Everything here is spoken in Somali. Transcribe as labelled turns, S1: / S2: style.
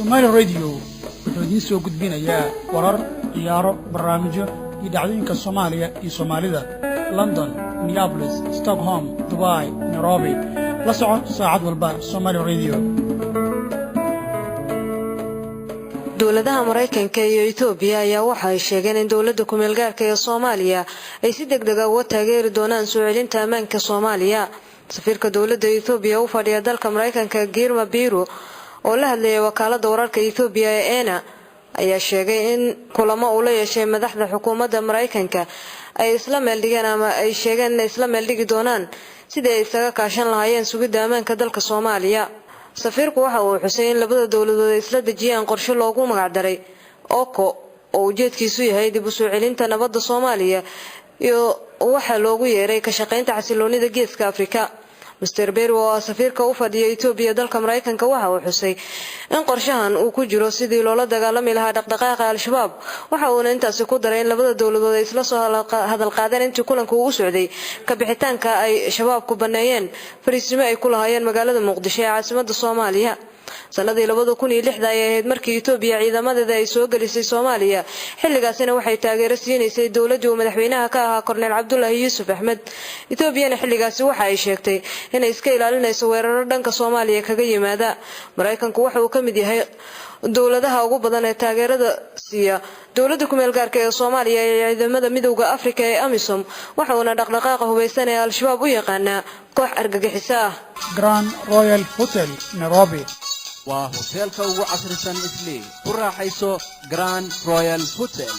S1: Somaali Radio wuxuu idiin soo gudbinayaa warar, ciyaaro, barnaamijyo iyo dhacdooyinka Soomaaliya iyo Soomaalida, London, Minneapolis, Stockholm, Dubai, Nairobi. La soco saacad walba Somaali Radio.
S2: Dowladaha Maraykanka iyo Itoobiya ayaa waxa ay sheegeen in dowladda kumeelgaarka ee Soomaaliya ay si deg dega uga taageeri doonaan soo celinta ammaanka Soomaaliya. Safiirka dowladda Itoobiya u fadhiya dalka Maraykanka, Girma Biru, oo la hadlayay wakaalada wararka Itoobiya ee ENA, ayaa sheegay in kulamo uu la yeeshay madaxda xukuumadda Maraykanka ay isla meeldhigeen ama ay sheegeen inay isla meeldhigi doonaan sidii ay isaga kaashan lahaayeen sugidda ammaanka dalka Soomaaliya. Safiirku waxa uu xusay in labada dowladood ay isla dejiyaan qorshe loogu magacdaray OCO, oo ujeedkiisu yahay dib u soo celinta nabadda Soomaaliya iyo waxaa loogu yeeray ka shaqaynta xasiloonida Geeska Afrika. Mister Berry, oo ah safiirka u fadhiya Itoobiya dalka Maraykanka, waxa uu xusay in qorshahan uu ku jiro sidii loola dagaalami lahaa dhaqdhaqaaqa Al-Shabaab. Waxa uuna intaasi ku daray in labada dowladood ay isla soo hadal qaadeen intii kulanka uu u socday kabixitaanka ay Shabaabku baneeyeen fariisimo ay ku lahaayeen magaalada Muqdisho ee caasimada Soomaaliya. Sanadii 2006-da ayay ahayd markii Itoobiya ciidamadeeda ay soo gelisay Soomaaliya. Xilligaasina waxay taageero siinaysay dowladdii uu madaxweynaha ka ahaa Korneyl Cabdulaahi Yuusuf Axmed. Etoobiyana xilligaasi waxa ay sheegtay inay iska ilaalinayso weeraro dhanka Soomaaliya kaga yimaada. Maraykanku waxa uu ka mid yahay dowladaha ugu badan ee taageerada siiya dowladda kumeel gaarka ee Soomaaliya ee ciidamada Midowda Afrika ee AMISOM, waxa uuna dhaqdhaqaaqa hubaysan ee Al-Shabaab u yaqaanaa koox argagixiso ah.
S1: Grand Royal Hotel, Nairobi.
S3: Waa hoteelka ugu casrisan Islii. Ku raaxayso Grand Royal Hotel.